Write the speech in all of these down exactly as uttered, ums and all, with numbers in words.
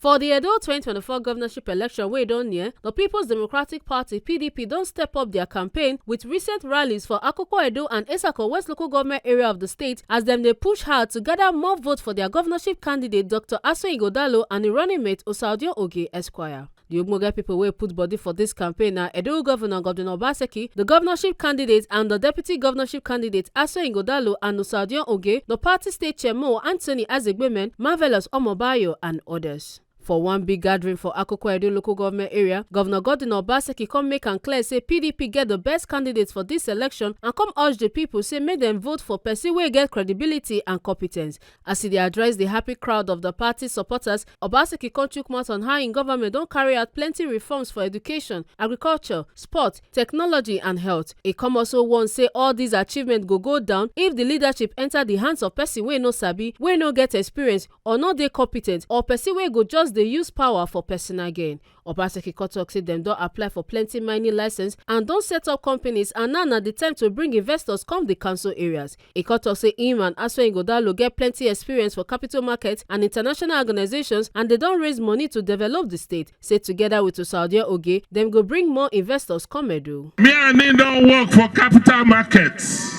For the Edo twenty twenty-four governorship election wey don near, the People's Democratic Party, P D P, don step up their campaign with recent rallies for Akoko Edo and Esako West local government area of the state as dem dey push hard to gather more votes for their governorship candidate, Doctor Aso Igodalo, and im running mate, Osaudion Oge Esquire. The ogbonge people wey put body for this campaign na Edo Governor Godwin Obaseki, the governorship candidate and the deputy governorship candidate, Aso Igodalo and Osaudion Oge, the party state chairman, Anthony Azegbemen, Marvelous Omobayo, and others. For one big gathering for Akoko Edo local government area, Governor Godwin Obaseki come make am clear say P D P get the best candidates for this election and come urge the people say make dem vote for person wey get credibility and competence. As e dey address the happy crowd of the party supporters, Obaseki come chook mouth on how im government don carry out plenty reforms for education, agriculture, sport, technology and health. E come also warn say all these achievements go go down if the leadership enter the hands of person wey no sabi, wey no get experience, or no dey competent, or person wey go just dey use power for personal gain. Obaseki come talk say dem don apply for plenty mining license and don set up companies, and now na the time to bring investors come the council areas. E come talk say im and Aso Igodalo get plenty experience for capital markets and international organizations, and they don raise money to develop the state. Say together with Osaudion Oge, dem go bring more investors come Edo. Me and him don work for capital markets.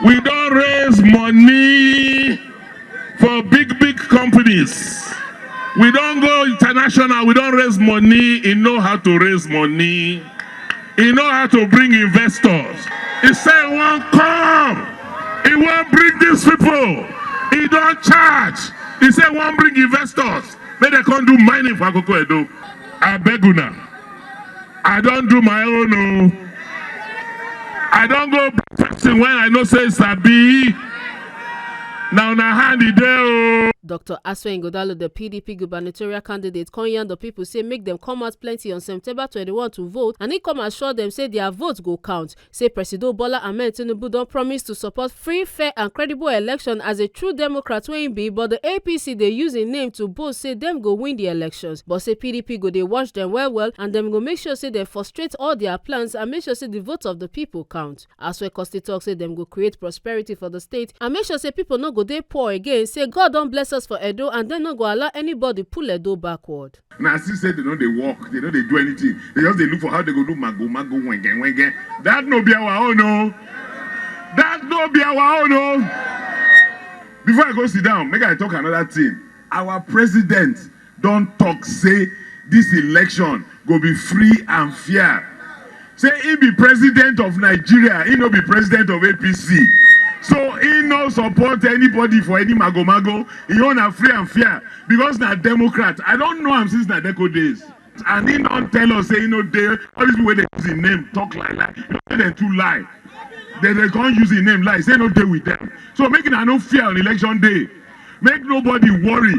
We don raise money for big, big companies. We don go international, we don raise money. He know how to raise money. He know how to bring investors. He say he wan come. He wan bring these people. He don charge. He say he wan bring investors. Make dem come do mining for Akoko Edo. I beg una. I don do my own o. I don go person when I know say sabi. Na una hand e dey o. Doctor Aso Igodalo, the P D P gubernatorial candidate, come yarn the people say make dem come out plenty on September twenty-one to vote, and he come assure them say their vote go count. Say Presido Bola Ahmed Tinubu don promise to support free, fair and credible election as a true Democrat wey im be, but the A P C dey use im name to boast say dem go win the elections. But say P D P go dey watch dem well well, and dem go make sure say dem frustrate all their plans and make sure say the vote of the people count. As well, Costi talk say dem go create prosperity for the state and make sure say people no go dey poor again. Say God don bless us for Edo and dem no go allow anybody pull Edo backward. Na see say they no dey work, they no dey do anything. They just dey look for how they go do mago mago, wenge wenge. That no be our own o. That no be our own o. Before I go sit down, make I talk another thing. Our president don talk say this election go be free and fair. Say he be president of Nigeria, he no be president of A P C. So he no support anybody for any mago mago. He own na free and fair because na Democrat. I don know am since na Deco days. And he don tell us say he no dey. All these people wey dey use him name talk lie lie. You know say dem too lie. Dem dey come use him name lie. Say no dey with them. So make una no fear on election day. Make nobody worry.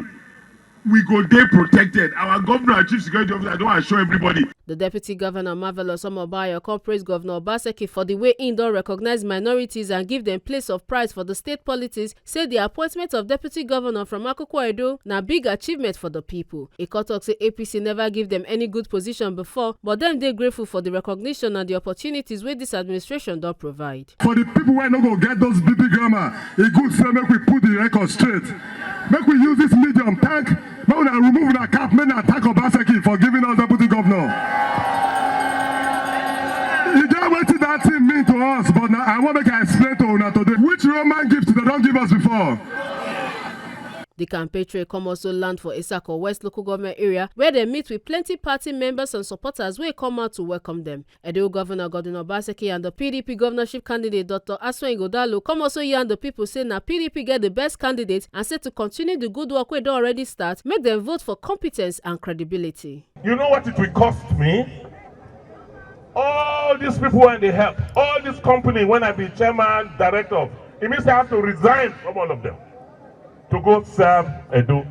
We go dey protected. Our governor and chief security officer don assure everybody. The deputy governor, Marvelous Omobayo, come praise Governor Obaseki for the way im don recognize minorities and give them place of pride for the state politics. Say the appointment of deputy governor from Akoko Edo na big achievement for the people. E come talk say A P C never give them any good position before, but dem dey grateful for the recognition and the opportunities wey this administration don provide. For the people wey no go get those big big grammar, e good say make we put the record straight. Make we use this medium thank, make una remove una cap, make una thank Obaseki for giving us deputy governor. E get wetin that thing mean to us, but na I wan make I explain to una today. Which Roman gift dem don give us before? The campaign trail come also land for Esako West local government area, where they meet with plenty party members and supporters wey come out to welcome them. Edo Governor Godwin Obaseki and the P D P governorship candidate, Doctor Aswen Igodalo, come also yarn the people say na P D P get the best candidate and say to continue the good work wey don already start, make dem vote for competence and credibility. You know what it will cost me? All these people when they help, all this company when I be chairman, director of, it means I have to resign from all of them to go serve Edo.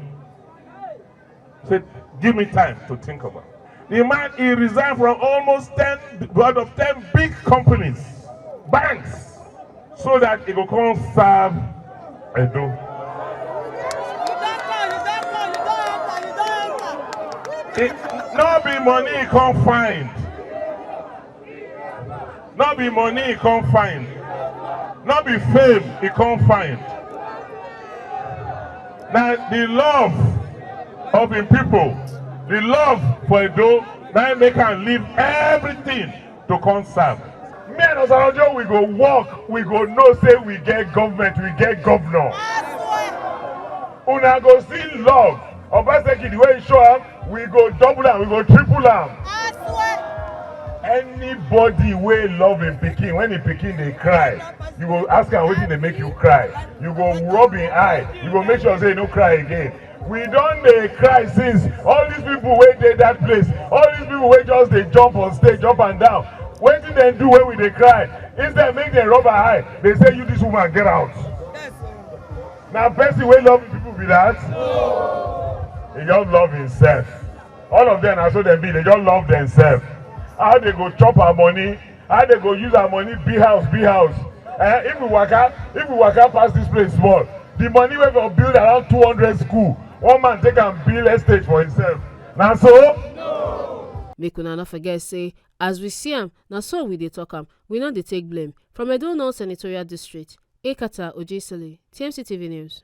Say, give me time to think about it. The man, he resigned from almost ten, board of ten big companies, banks, so that he go come serve Edo. It no be money he come find. No be money he come find. No be fame he come find. Na the love Of him people, the love for Edo, now make am leave everything to come serve. Me and Osarojo, we go work, we go know say we get government, we get governor. Una go see love. Obaseki, the way he show am, we go double am, we go triple am. Anybody wey love him pikin, when him pikin dey cry, you go ask am wetin dey make you cry. You go rub him eye. You go make sure say he no cry again. We don dey cry since. All these people wey dey that place, all these people wey just dey jump on stage up and down, wetin dem do wey we dey cry? Instead make dem rub our eye, dey say, "You, this woman, get out." Na person wey love people be that? He just love himself. All of them na so dem be, they just love themselves. How they go chop our money, how they go use our money, be house, be house. Eh, if we waka, if we waka pass this place small, the money wey go build around two hundred school, one man take am build estate for himself. Na so? Make una no forget say, as we see am, na so we dey talk am. We no dey take blame. From Edo North Senatorial District, Ekata Ojesele, T M C T V News.